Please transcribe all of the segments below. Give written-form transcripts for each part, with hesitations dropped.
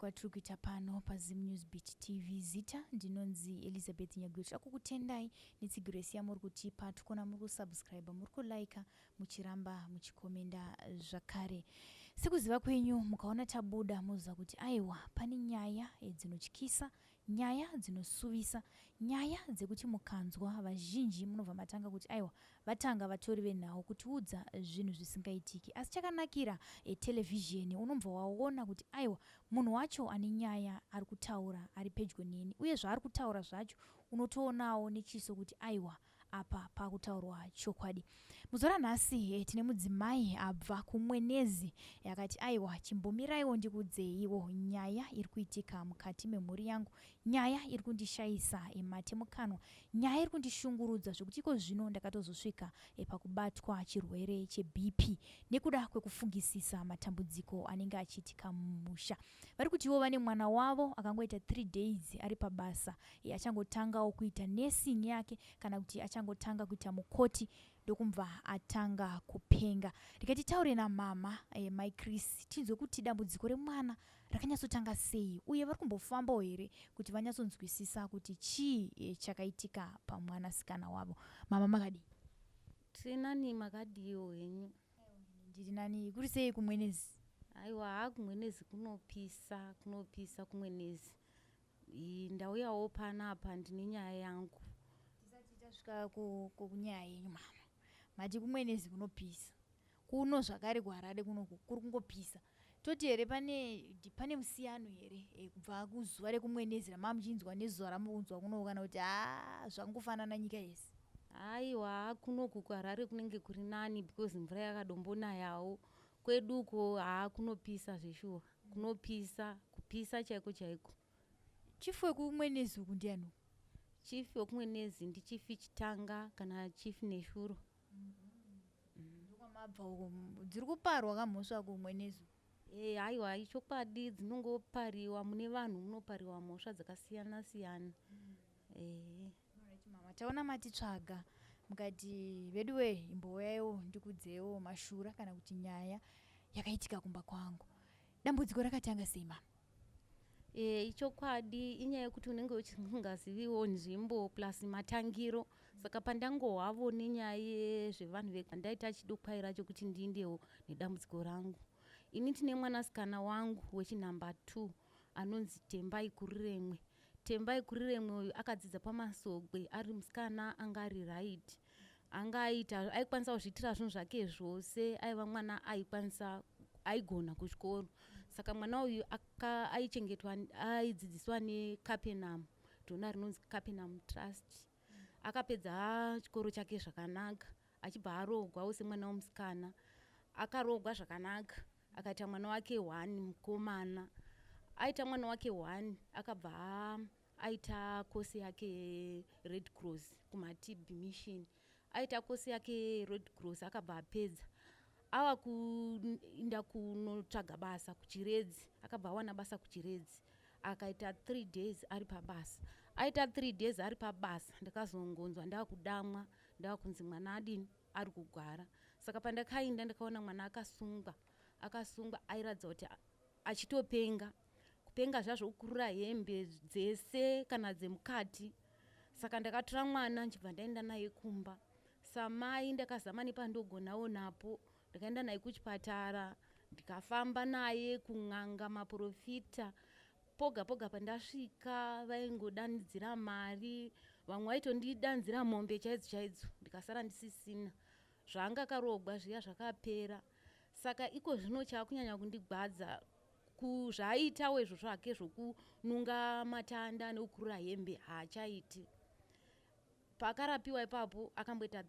Kwatiri kuita pano paZim News Beat TV. Zita ndinonzi Elizabeth Nyagwiro. Tinoda kukutendai netsigiro yese yamuri kutipa. Tikuona muri kusubscribe, muri kulike, muchiramba muchikomenda zvakare. Sekuziva kwenyu, mukaona tabuda moziva kuti aiwa, pane nyaya dzinotyisa, nyaya dzinosuvisa, nyaya dzekuti mukanzwa vazhinji munobva matanga kuti aiwa, vatanga vatori venhau kutiudza zvinhu zvisingaitiki. Asi chakanakira televhizheni, unobva waona kuti aiwa, munhu wacho ane nyaya ari kutaura ari pedyo neni, uye zvaari kutaura zvacho unotoonawo nechiso kuti aiwa, apa pakutaurwa chokwadi. Muzuva ranhasi tine mudzimai abva kuMwenezi akati aiwa, chimbomiraiwo ndikudzeiwo nyaya iri kuitika mukati memhuri yangu, nyaya iri kundishayisa mate mukanwa, nyaya iri kundishungurudza zvekuti iko zvino ndakatozosvika pakubatwa chirwere cheBP nekuda kwekufungisisa matambudziko anenge achiitika mumusha. Vari kutiwo vane mwana wavo akangoita 3 days ari pabasa, achangotangawo kuita nursing yake, kana kuti achangotanga kuita mukoti, ndokumva atanga kupenga. Ndikati taure namama mai Chris tinzwe kuti dambudziko remwana rakanyatsotanga sei, uye vari kumbofambawo here kuti vanyatsonzwisisa kuti chii chakaitika pamwanasikana wavo. Mama, makadii? Tiri nani, makadiwo henyu? Ndiri nani. Kuri sei kuMwenezi? Aiwa, haa, kuMwenezi kunopisa, kunopisa kuMwenezi. Ndauyawo panapa, ndine nyaya yangu. Tisati tasvika kunyaya yenyu, mama, mati kuMwenezi kunopisa. Kuno zvakare kuHarare kunoku kuri kungopisa. Toti here pane musiyano here kubva kuzuva rekuMwenezi ramava muchinzwa nezuva ramukunzwa kuno, kana kuti haa, zvangofanana nyika yese? Aiwa, kunoku kuHarare kunenge kuri nani because mvura yakadombonayawo. Kweduko haa, kunopisa zveshuwa, kunopisa, kupisa chaiko chaiko. Chief wekuMwenezi uku ndiani? Chief wekuMwenezi ndiChief Chitanga kana Chief Neshuro. Ndokwamabva uko. Dziri kuparwa kamhosva kuMwenezi? E, aiwa, ichokwadi, dzinongopariwa mune vanhu, munopariwa mhosva dzakasiyana siyana e. Alright, mama, taona matitsvaga mukati veduwe imbouyaiwo ndikudzewo mashura kana kuti nyaya yakaitika kumba kwangu. Dambudziko rakatanga sei, mama? E, ichokwadi, inyaya yekuti unenge usingaziviwo nzvimbo plus matangiro. Saka pandangohwavo nenyaya yezvevanhu ndaita chidokwaira chokuti ndiindewo nedambudziko rangu. Ini tine mwanasikana wangu wechinhamba 2 anonzi Tembai Kuriremwe. Tembai Kuriremwe uyu akadzidza paMasogwe, ari musikana anga ari right, anga aita aikwanisa kuzviitira zvinhu zvake zvose. Aiva mwana aikwanisa, aigona kuchikoro. Saka mwana uyu aichengetwa, aidzidziswa neCapenum donor rinonzi Capenum Trust. Akapedza chikoro chake zvakanaka, achibva aroogwawo semwana womusikana. Akaroogwa zvakanaka, akaita mwana wake one mukomana. Aita mwana wake one, akabva aita kosi yake Red Cross kumaTB Mission. Aita kosi yake Red Cross, akabva apedza, ava kuenda kunotsvaga basa kuChiredzi. Akabva awana basa kuChiredzi, akaita 3 days ari pabasa. Aita 3 days ari pabasa, ndakazongonzwa ndakudamwa, ndava kunzi mwana adini, ari kugwara. Saka pandakainda, ndakaona mwana akasungwa, akasungwa, airatidza kuti achitopenga, kupenga zvazvo, kukurura hembe dzese kana dzemukati. Saka ndakatora mwana, ndichibva ndaenda naye kumba. Samai ndakazama nepandogonawo napo. Ndakaenda naye kuchipatara, ndikafamba naye kun'anga, maprofita. Poga poga pandasvika, vaingodanidzira mari, vamwe vaitondidanzira mombe chaidzo chaidzo. Ndikasara ndisisina. Zvanga akarogwa zviya zvakapera. Saka iko zvino chaakunyanya kundigwadza, zvaaitawo izvo zvake zvokununga matanda nekukurura hembe haachaiti. Paakarapiwa ipapo, akamboita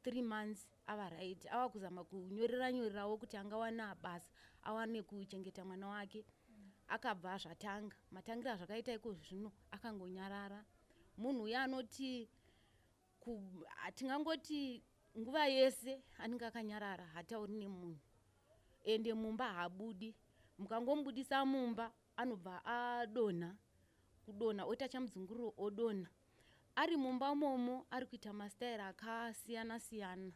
3 months ava right, ava kuzama kunyorera nyorerawo kuti angawana basa, awane kuchengeta mwana wake. Akabva zvatanga matangira azvakaita iko zvino, akangonyarara. Munhu uya anoti hatingangoti nguva yese anenge akanyarara, hatauri nemunhu, ende mumba haabudi. Mukangomubudisa mumba, anobva adonha, kudonha oita chamudzunguriro, odonha. Ari mumba momo ari kuita masitaira akasiyana siyana,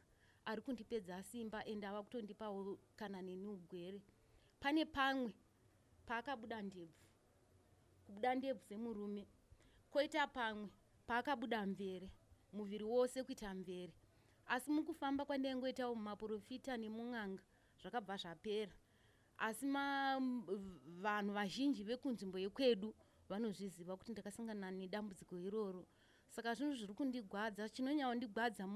ari kundipedza simba, ende ava kutondipawo kana neni ugwere. Pane pamwe paakabuda ndebvu. Kubuda ndebvu semurume. Koita pamwe paakabuda mvere, muviri wose kuita mvere. Asi mukufamba kwandaingoitawo mumaporofita nemun'anga zvakabva zvapera. Asi vanhu vazhinji vekunzvimbo yekwedu vanozviziva kuti ndakasangana nedambudziko iroro. Saka zvinhu zviri kundigwadza, chinonyanya kundigwadza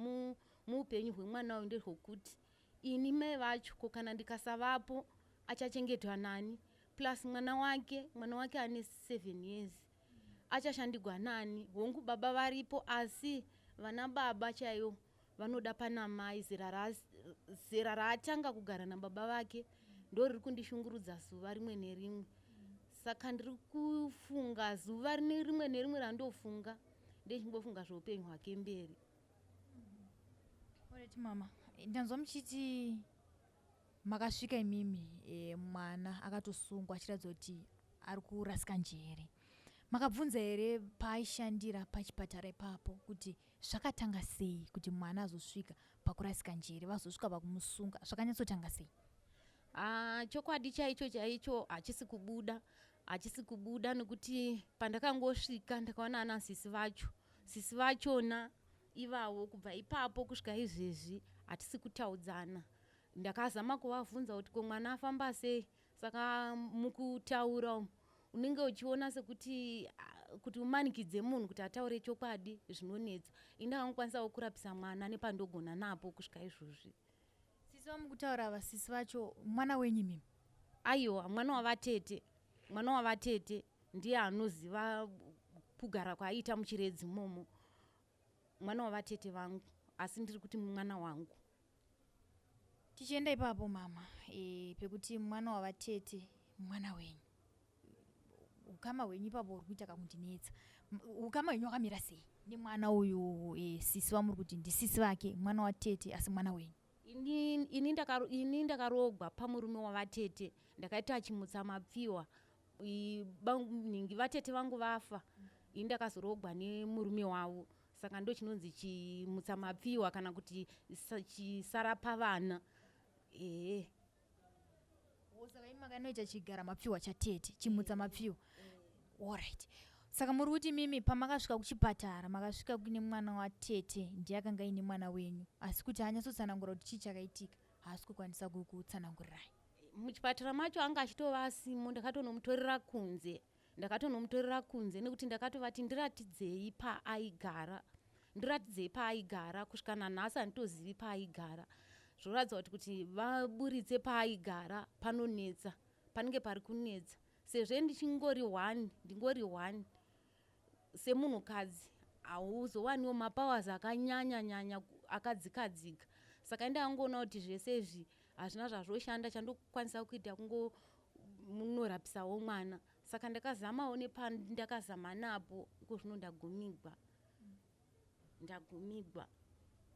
muupenyu hwemwana uyu ndezvokuti ini mai vacho, ko kana ndikasavapo achachengetwa nani? Plus mwana wake, mwana wake ane 7 years, achashandigwa nani? Hongu baba varipo, asi vana baba chaivo vanoda pana mai. Zera raatanga kugara nababa vake ndo riri kundishungurudza zuva rimwe nerimwe. Saka ndiri kufunga zuva rimwe nerimwe randofunga ndechimbofunga zveupenyu hwake mberi. Alright mama, ndanzwa muchiti makasvika imimi mwana akatosungwa achiratidza kuti ari kurasika njere. Makabvunza here paaishandira pachipatara ipapo kuti zvakatanga sei kuti mwana azosvika pakurasika njere, vazosvika pakumusunga, zvakanyatsotanga sei? Ah, chokwadi chaicho chaicho hachisi kubuda, hachisi kubuda nekuti pandakangosvika ndakaona ana sisi vacho, sisi vachona ivavo kubva ipapo kusvika izvezvi hatisi kutaudzana. Ndakazama kuvavhunza kuti ko mwana afamba sei. Saka mukutaura umu unenge uchiona sekuti kuti umanikidze munhu kuti ataure chokwadi zvinonetsa. Ini ndakangokwanisawo kurapisa mwana nepandogona napo kusvika izvozvi. Sisi vamukutaura ava, sisi vacho mwana wenyu imimi? Aiwa, mwana wavatete, mwana wavatete ndiye anoziva kugara kwaaiita muChiredzi imomo, mwana wavatete vangu, asi ndiri kuti mwana wangu. Tichienda ipapo mama, pekuti mwana wavatete mwana wenyu, ukama hwenyu ipapo huri kuita kakundinetsa. Ukama hwenyu hwakamira sei nemwana uyu, sisi vamuri kuti ndisisi vake, mwana watete asi mwana wenyu? Ini ndakarogwa pamurume wavatete, ndakaita chimutsa mapfiwa. Ningi vatete vangu vafa, ini ndakazorogwa nemurume wavo, saka ndo chinonzi chimutsa mapfiwa kana kuti chisara pavana. Ehe. Saka imi makanoita chigara mapfiwa chatete, chimutsa mapfiwa. Alright, saka muri kuti mimi pamakasvika kuchipatara makasvika kuine mwana watete, ndiye akanga aine mwana wenyu, asi kuti anyatsotsanangura kuti chii chakaitika haasi kukwanisa kukutsanangurirai? Muchipatara macho anga achitova asimo, ndakatonomutorera kunze, ndakatonomutorera kunze nekuti ndakatovati ndiratidzei paaigara, ndiratidzei paaigara. Kusvika nanhasi handitozivi paaigara. Zvoratidza kuti vaburitse paaigara panonetsa, panenge pari kunetsa, sezvo ndichingori one, ndingori one. Semunhukadzi hauzowaniwo mapowers akanyanya nyanya akadzikadzika. Saka ndakangoona kuti zvese izvi hazvina zvazvoshanda, chandokwanisa kuita kungomunorapisawo mwana. Saka ndakazamawo nepandakazama napo, iko zvino ndagumigwa, ndagumigwa.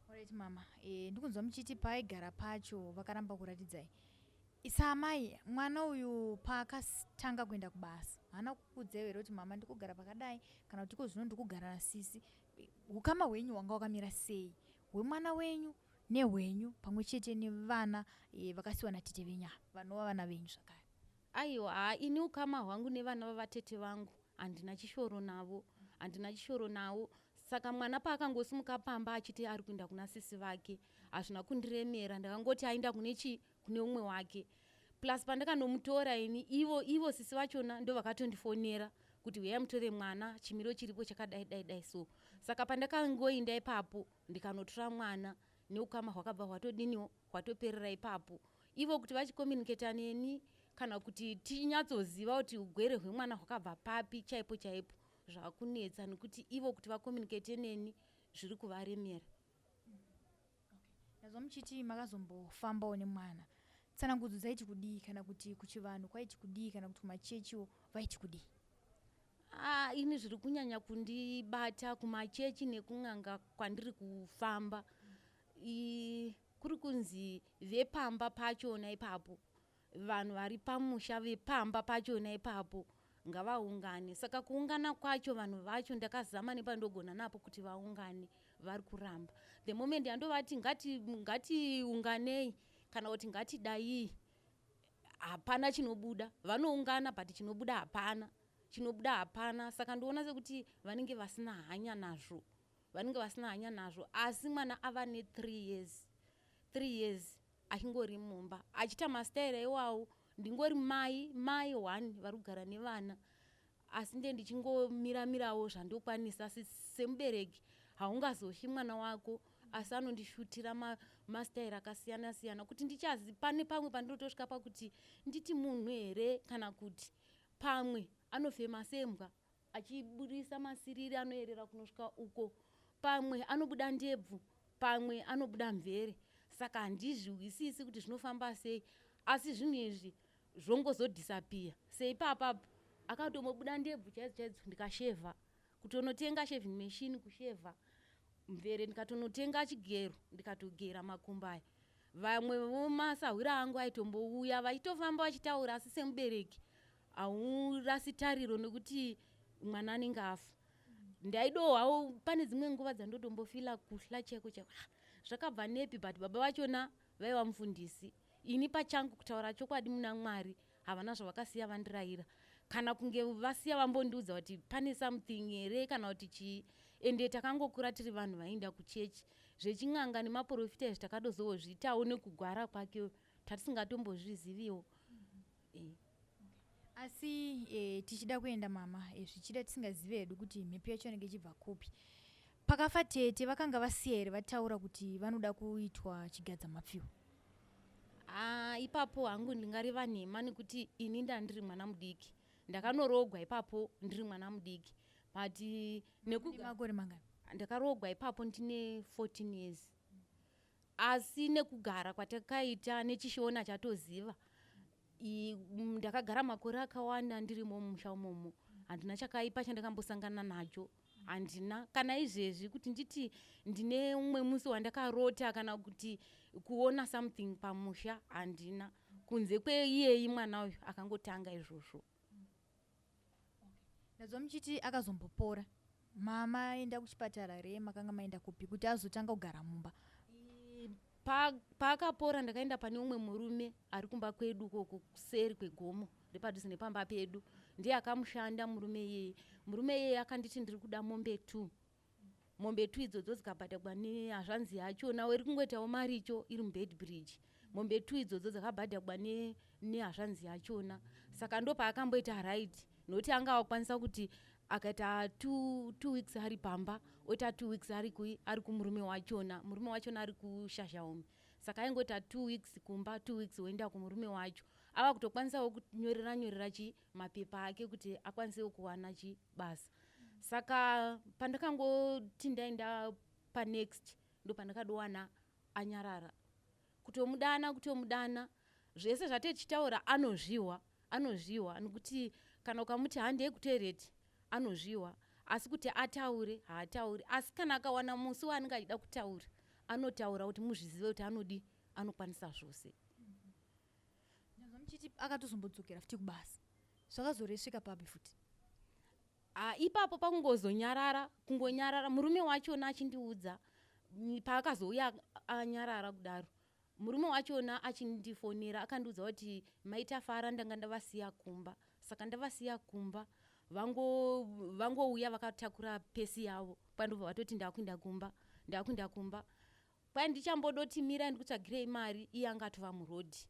Alright mama, ndikunzwa muchiti paaigara pacho vakaramba kuratidzai. Saamai, mwana uyu paakatanga kuenda kubasa haana kukuudzai here kuti mama ndikugara pakadai, kana kuti iko zvino ndikugara nasisi? Ukama hwenyu hwanga hwakamira sei, hwemwana wenyu nehwenyu pamwe chete nevana vakasiwa natete venyu ava vanova vana venyu zvakare? Aiwa, ha, ini ukama hwangu nevana vavatete vangu handina chishoro navo, handina chishoro navo. Saka mwana paakangosimuka pamba achiti ari kuenda kuna sisi vake, hazvina kundiremera. Ndakangoti aenda kune chi kune umwe wake. Plus pandakanomutora ini, ivo sisi vachona ndo vakatondifonera kuti uyai mutore mwana, chimiro chiripo chakadai dai dai. So saka pandakangoinda ipapo ndikanotora mwana, neukama hwakabva hwatodiniwo, hwatoperera ipapo. Ivo kuti vachicommunicata neni kana kuti tinyatsoziva kuti ugwere hwemwana hwakabva papi chaipo chaipo zvakunetsa, nekuti ivo kuti vacommunicate neni zviri kuvaremera. Nazvo muchiti makazombofambawo nemwana, tsanangudzo dzaiti kudii, kana kuti kuchivanhu kwaiti kudii, kana kuti kumachechiwo vaiti kudii? Ah, ini zviri kunyanya kundibata kumachechi nekun'anga kwandiri kufamba, kuri kunzi vepamba pachona ipapo, vanhu vari pamusha vepamba pachona ipapo ngavaungane. Saka kuungana kwacho vanhu vacho ndakazama nepandogona napo kuti vaungane, vari kuramba. The moment yandovati ngatiunganei kana kuti ngatidai, hapana chinobuda. Vanoungana but chinobuda hapana. Chinobuda hapana. Saka ndoona sekuti vanenge vasina hanya nazvo, vanenge vasina hanya nazvo. Asi mwana ava ne3 years, 3 years achingori mumba achiita masitaira iwawo. Ndingori mai, mai one vari kugara nevana, asi nde ndichingomiramirawo zvandokwanisa. Semubereki haungazohli mwana wako, asi anondishutira masitaira akasiyana siyana kuti ndichazi pane pamwe pandinotosvika pakuti nditi munhu here, kana kuti pamwe anofema sembwa achiburisa masiriri anoerera kunosvika uko, pamwe anobuda ndebvu, pamwe anobuda mvere. Saka handizvihwisisi kuti zvinofamba sei, asi zvinhu izvi zvongozodhisapiya seipapapo. Akatombobuda ndebvu chaidzo chaidzo, ndikashevha, kutonotenga shaving machine kushevha mvere, ndikatonotenga chigero ndikatogera makumbo aya. Vamwe vomasahwira angu aitombouya vachitofamba vachitaura, asi semubereki haurasi tariro nekuti mwana anenge afa. Ndaidohwawo pane dzimwe nguva dzandotombofila kuhla chaiko chaiko, ah, zvakabva nepi? But baba vachona vaiva mufundisi. Ini pachangu, kutaura chokwadi muna Mwari, havana zvavakasiya vandirayira kana kunge vasiya vambondiudza kuti pane something here kana kuti chii. Ende takangokura tiri vanhu vaienda kuchechi. Zvechin'anga nemaprofita izvi takadozozviitawo nekugwara kwake, tatisingatombozviziviwo. Asi tichida kuenda mama, zvichida tisingazivi hedu kuti mhepo yacho inenge ichibva kupi. Pakafa tete, vakanga vasiya here vataura kuti vanoda kuitwa chigadza mapfiwa? Ah, ipapo hangu ndingareva nhema nekuti ini ndandiri mwana mudiki. Ndakanorogwa ipapo ndiri mwana mudiki, but Makore mangani? Ndakarogwa ipapo ndine 14 years, asi nekugara kwatakaita nechishona chatoziva, ndakagara makore akawanda ndirimo mumusha umomo. Handina chakaipa chandakambosangana nacho, handina kana izvezvi kuti nditi ndine umwe musi wandakarota kana kuti kuona something pamusha, handina, kunze kweiyeyi mwana uyu akangotanga izvozvo. Ndazwa muchiti akazombopora. Mamaenda kuchipatara here? Makanga maenda kupi kuti azotanga kugara mumba? Paakapora ndakaenda pane umwe murume ari kumba kwedu ukoko kuseri kwegomo repadhuze nepamba pedu. Ndiye akamushanda murume iyeye. Murume iyeye akanditi ndiri kuda mombe two. Mombe two idzodzo dzikabhadhagwa nehazvanzi yachona iri kungoitawo maricho iri muBeitbridge. Mombe two idzodzo dzakabhadhagwa nehazvanzi yachona. Saka ndo paakamboita right, nokuti anga akwanisa kuti akaita 2 weeks ari pamba, oita 2 weeks ari kui, ari kumurume wachona. Murume wachona ari kuShashaumi, saka aingoita 2 weeks kumba, 2 weeks oenda kumurume wacho. Ava kutokwanisawo kunyorera nyorera chi mapepa ake kuti akwanisewo kuwana chibasa. Saka pandakangoti ndaenda panext, ndo pandakadowana anyarara. Kutomudana, kutomudana, zvese zvatetichitaura anozviwa, anozviwa, nekuti kana ukamuti handei kutoireti anozviwa, asi kuti ataure haatauri. Asi kana akawana musi waanenge achida kutaura anotaura, kuti muzvizive kuti anodi, anokwanisa zvose. Ndazwa muchiti akatozombodzokera futi kubasa. Zvakazoresvika papi futi? Ah, ipapo pakungozonyarara, kungonyarara, murume wachona achindiudza, paakazouya anyarara kudaro, murume wachona achindifonera akandiudza kuti maita fara, ndanga ndavasiya kumba. Saka ndavasiya kumba, vangouya vakatakura pesi yavo, kwandobva vatoti ndakuinda kumba, ndakuinda kumba. Kwai ndichambodoti mirai ndikutsvagirei mari, iye anga atova murodhi.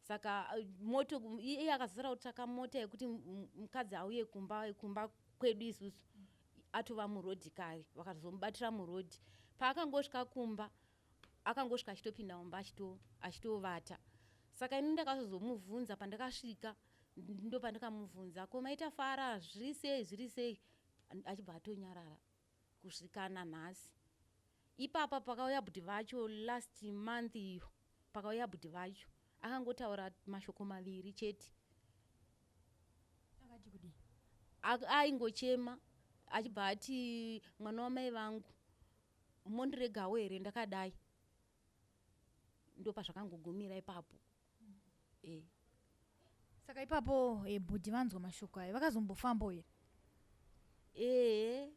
Saka moto iye akazosara kutsvaka mota yekuti mukadzi auye kumba, kumba kwedu isusu atova murodhi kare. Vakazomubatira murodhi. Paakangosvika kumba, akangosvika achitopinda mumba achitovata. Saka ini ndakazozomubvunza pandakasvika, ndo pandakamubvunza, ko maita fara, zviri sei, zviri sei? Achibva atonyarara kusvika nanhasi. Ipapa pakauya bhudhi vacho last month iyo, pakauya bhudhi vacho akangotaura mashoko maviri chete. Akati kudii? Aingochema achibva ati, "Mwana wamai vangu, mondiregawo here ndakadai?" Ndo pazvakangogumira ipapo e. Saka ipapo bhudhi vanzwa mashoko ayo, vakazombofambawo here? Ehe,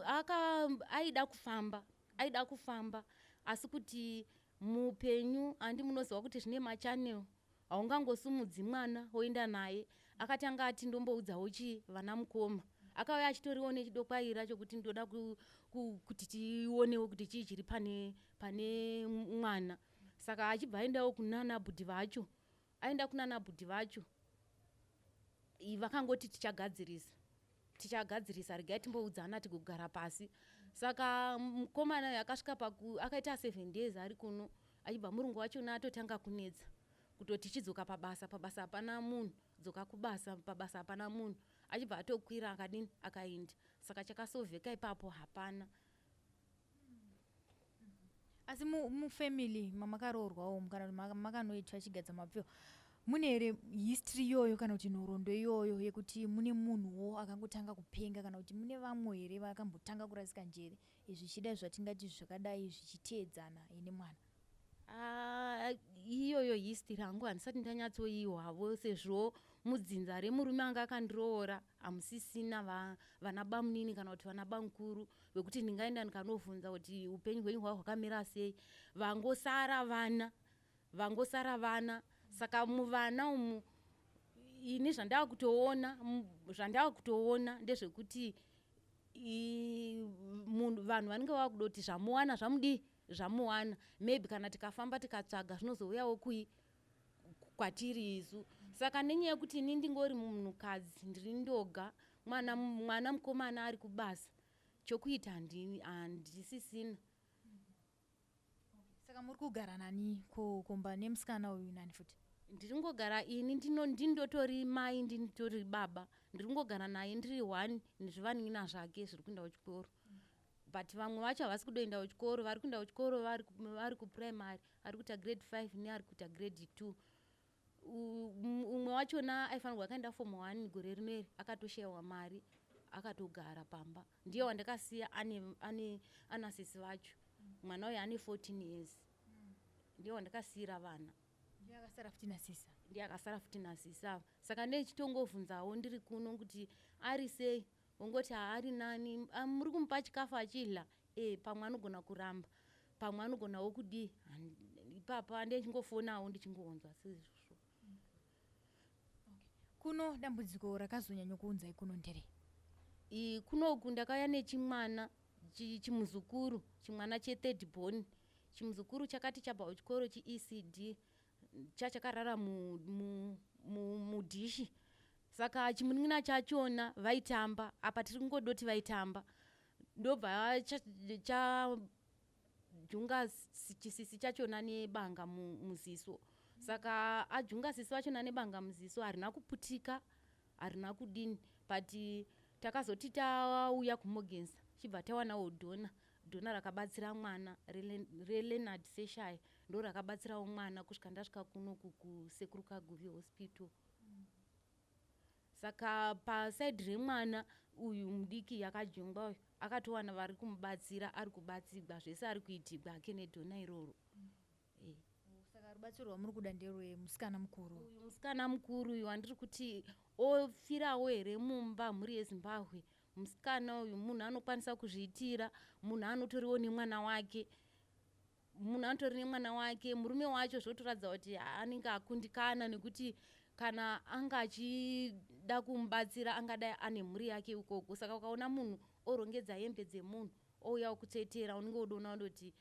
aka aida kufamba, aida kufamba, asi kuti muupenyu handi munoziva kuti zvine machannel, haungangosumudzi mwana woenda naye. Akatanga ati ndomboudzawo chii vana mukoma. Akauya achitoriwo nechidokwaira chokuti ndoda kuti tionewo kuti chii chiri pane pane mwana. Saka achibva aendawo kunana bhudhi vacho. Aenda kunana bhudhi vacho vakangoti tichagadzirisa, tichagadzirisa, regai timboudzana tigogara pasi. Saka mukomana uyu akasvika paku akaita 7 days ari kuno, achibva murungu wachona atotanga kunetsa kutoti chidzoka pabasa, pabasa hapana munhu, dzoka kubasa, pabasa hapana munhu. Achibva atokwira akadini, akaenda. Saka chakasovheka ipapo hapana. Asi mufamily mamakaroorwawo kana kuti makanoitwa chigadza mapfihwa, mune here history iyoyo kana kuti nhoroondo iyoyo yekuti mune munhuwo akangotanga kupenga, kana kuti mune vamwe here vakambotanga kurasika njere zvichida zvatingati zvakadai zvichiteedzana nemwana? Ah, iyoyo history hangu handisati ndanyatsoihwavo, sezvo mudzinza remurume anga akandiroora hamusisina vana bamunini kana kuti vana bamukuru vekuti ndingaenda ndikanovhunza kuti upenyu hwenyu hwava hwakamira sei. Vangosara vana, vangosara vana. Saka muvana umu ini zvandava kutoona, zvandava kutoona ndezvekuti vanhu vanenge vava kuda kuti zvamuwana zvamudii, zvamuwana. Maybe kana tikafamba tikatsvaga zvinozouyawo kui kwatiri isu. Saka nenyaya yekuti ini ndingori munhukadzi, ndiri ndoga, mwana, mwana mukomana ari kubasa, chokuita handisisina. Saka muri kugara nani kumba nemusikana uyu, nani futi? Ndiri ngogara ini, ndindotori mai, ndinitori baba. Ndiri ngogara naye ndiri one nezvivanin'ina zvake zviri kuenda kuchikoro, but vamwe vacho havasi kudoenda kuchikoro. Vari kuenda kuchikoro vari kuprimary, ari kuita grade 5 neari kuita grade 2. Umwe wachona aifanirwa akaenda form 1 gore rino iri, akatoshayiwa mari, akatogara pamba. Ndiye wandakasiya ane anasisi vacho. Mwana uyu ane 14 years, ndiye wandakasiyira vana. Ndiye akasara futi nasisa? Ndiye akasara futi nasisi ava. Saka ndechitongovhunzawo ndiri kuno kuti ari sei, ongoti haari nani. Muri kumupa chikafu achidya? E, pamwe anogona kuramba, pamwe anogonawo kudii. Ipapa ndechingofonawo ndichingoonzwa seizvozvo. Kuno dambudziko rakazonyanya kuunzai kuno nderei? Kunoku ndakauya nechimwana chimuzukuru, chimwana chethird born. Chimuzukuru chakati chabva kuchikoro cheECD, chachakarara mudhishi. Saka chimunin'ina chachona vaitamba apa, tiri kungodoti vaitamba, ndobva chajunga chisisi chachona nebanga muziso. Saka ajunga sisi vachona nebanga muziso, harina kuputika, harina kudini, but takazoti tauya kuMorgans, chibva tawanawo donor, donor rakabatsira mwana reLeonard Seshaya, ndo rakabatsirawo mwana kusvika ndasvika kunoku kuSekuru Kaguvi Hospital. Saka paside remwana uyu mudiki yakajungwa uyu, akatowana vari kumubatsira, ari kubatsigwa zvese, ari kuitigwa ake nedonor iroro. Saka rubatsiro rwamuri kuda nderwemusikana mukuru? Uyu musikana mukuru uyu wandiri kuti ofirawo here mumba. Mhuri yeZimbabwe, musikana uyu munhu anokwanisa kuzviitira, munhu anotoriwo nemwana wake, munhu anotori nemwana wake. Murume wacho zvotoratidza kuti anenge akundikana, nekuti kana anga achida kumubatsira angadai ane mhuri yake ikoko. Saka ukaona munhu orongedza hembe dzemunhu ouya kutsvetera, unenge wodoona kundoti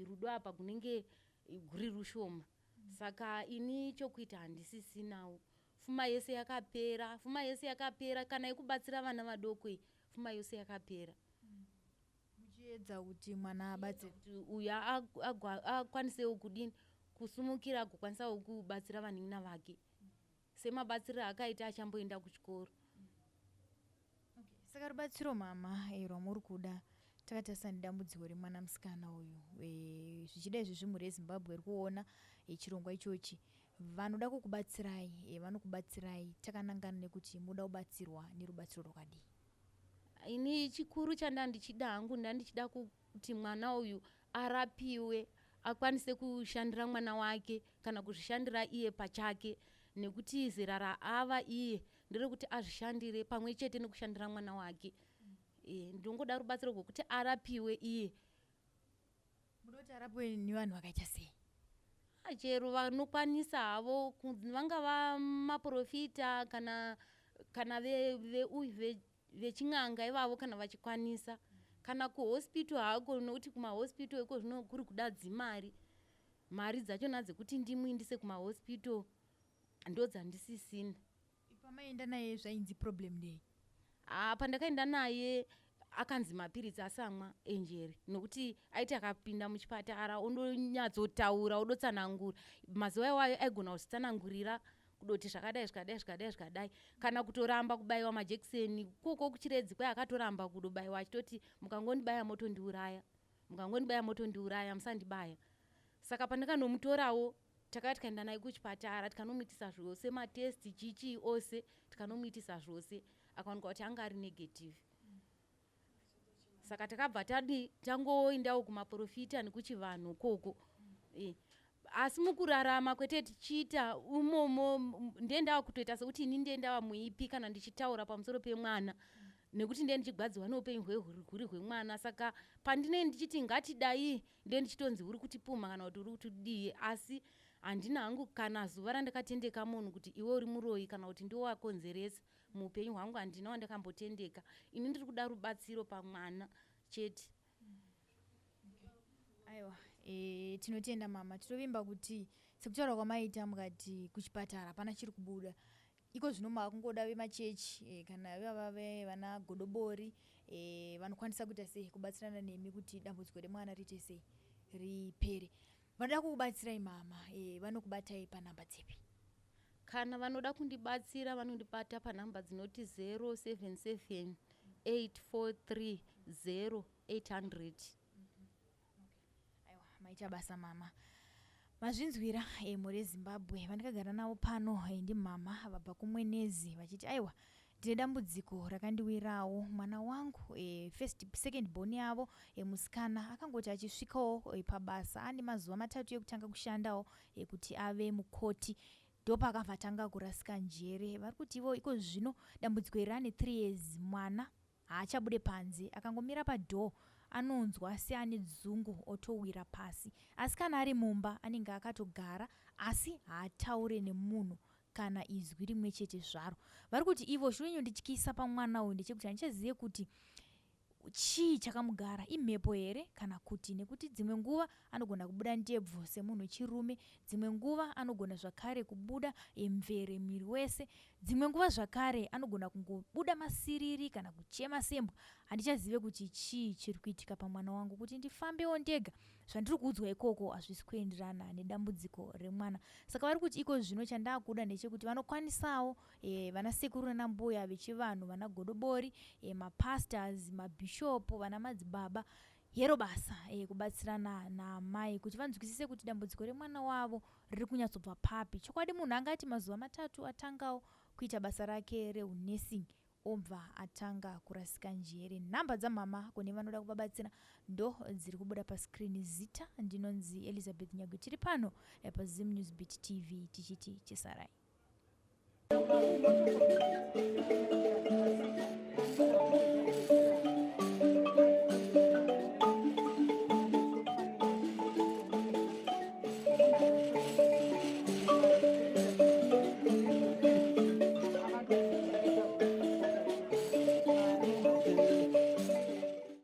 rudo apa kunenge guri rushoma. Saka ini chokuita handisisinawo. Fuma yese yakapera, fuma yese yakapera, kana yekubatsira vana vadoko iyi, fuma yose yakapera. Muchiedza kuti mwana abatsire. Kuti uyu akwanisewo kudini, kusumukira, agokwanisawo kubatsira vanin'ina vake semabatsiriro akaita achamboenda kuchikoro. Saka rubatsiro mama rwamuri kuda, takatarisa nedambudziko remwana musikana uyu, zvichida izvezvi mhuri yeZimbabwe iri kuona chirongwa ichochi, vanoda kukubatsirai, vanokubatsirai takanangana nekuti muda kubatsirwa nerubatsiro rwakadii? Ini chikuru chanda ndichida hangu, ndandichida kuti mwana uyu arapiwe, akwanise kushandira mwana wake kana kuzvishandira iye pachake, nekuti zera raava iye nderekuti azvishandire pamwe chete nekushandira mwana wake. Ndinongoda rubatsiro rwekuti arapiwe iye. Muda kuti arapiwe nevanhu vakaita sei? Chero vanokwanisa havo, vangava maprofita kana kana vechin'anga ivavo, kana vachikwanisa, kana kuhospital hako, nokuti kumahospital iko zvino kuri kuda dzimari. Mari dzachona dzekuti ndimuindise kumahospital ndo dzandisisina. Pamaenda naye zvainzi problem ndei? Pandakaenda naye akanzi mapiritsi asamwa enjere, nokuti aiti akapinda muchipatara ondonyatsotaura, odotsanangura. Mazuva iwayo aigona kuzvitsanangurira kudoti zvakadai, zvakadai, zvakadai, zvakadai, kana kutoramba kubayiwa majekiseni koko kuChiredzi. Kwai akatoramba kudobayiwa achitoti, "Mukangondibaya motondiuraya, mukangondibaya motondiuraya, musandibaya." Saka pandakanomutorawo, takati tikaenda naye kuchipatara, tikanomuitisa zvose, matest chichii ose, tikanomuitisa zvose, akaonekwa kuti anga ari negative. Saka takabva tadi tangoendawo kumaprofita nekuchivanhu koko. Asi mukurarama kwete tichiita umomo, ndendava kutoita sekuti ini ndendava muipi kana ndichitaura pamusoro pemwana, nekuti ndiye ndichigwadziwa neupenyu hwehuri hwemwana. Saka pandinee ndichiti ngatidai, ndiye ndichitonzi uri kutipumha kana kuti uri kutidii. Asi handina hangu kana zuva randakatendeka munhu kuti iwe uri muroyi kana kuti ndiwe wakonzeresa muupenyu hwangu. Handina wandakambotendeka. Ini ndiri kuda rubatsiro pamwana chete. Aiwa, tinotenda mama. Tinovimba kuti sekutaura kwamaita mukati kuchipatara hapana chiri kubuda, iko zvino maakungoda vemachechi kana vava vana godobori vanokwanisa kuita sei kubatsirana nemi kuti dambudziko remwana riite sei, ripere. Vanoda kukubatsirai mama, vanokubatai panhamba dzipi? Kana vanoda kundibatsira, vanondibata panhamba dzinoti 077 843 0800. Aiwa, maita basa mama. Mazvinzwira, mhuri yeZimbabwe. Vandakagara navo pano ndimama vabva kuMwenezi, vachiti aiwa, ndine dambudziko rakandiwirawo mwana wangu, first, second born yavo, musikana. Akangoti achisvikawo pabasa ane mazuva 3 ekutanga kushandawo kuti ave mukoti, ndopakabva tanga kurasika njere. Vari kuti ivo iko zvino dambudziko iri ane 3 years. Mwana haachabude panze, akangomira padoor anonzwa seane dzungu otowira pasi. Asi kana ari mumba anenge akatogara, asi haataure nemunhu kana izwi rimwe chete zvaro. Vari kuti ivo chinonyondityisa pamwana uyu ndechekuti handichazive kuti chii chakamugara, imhepo here kana kuti, nekuti dzimwe nguva anogona kubuda ndebvu semunhu wechirume, dzimwe nguva anogona zvakare kubuda mvere muviri wese, dzimwe nguva zvakare anogona kungobuda masiriri kana kuchema sembwa. Handichazive kuti chii chiri kuitika pamwana wangu. Kuti ndifambewo ndega, zvandiri kuudzwa ikoko hazvisi kuenderana nedambudziko remwana. Saka vari kuti iko zvino chandakuda ndechekuti vanokwanisawo, vana sekuru nanambuya vechivanhu, vana godobori, mapastors, mabhishopu, vana madzibaba, hero basa kubatsirana namai kuti vanzwisise kuti dambudziko remwana wavo riri kunyatsobva papi. Chokwadi munhu angati mazuva 3 atangawo kuita basa rake reunursing obva atanga kurasika njere? Nhamba dzamama kune vanoda kuvabatsira ndo dziri kubuda pascreen. Zita ndinonzi Elizabeth Nyagwe. Tiri pano paZim News Beat TV, tichiti chisarai.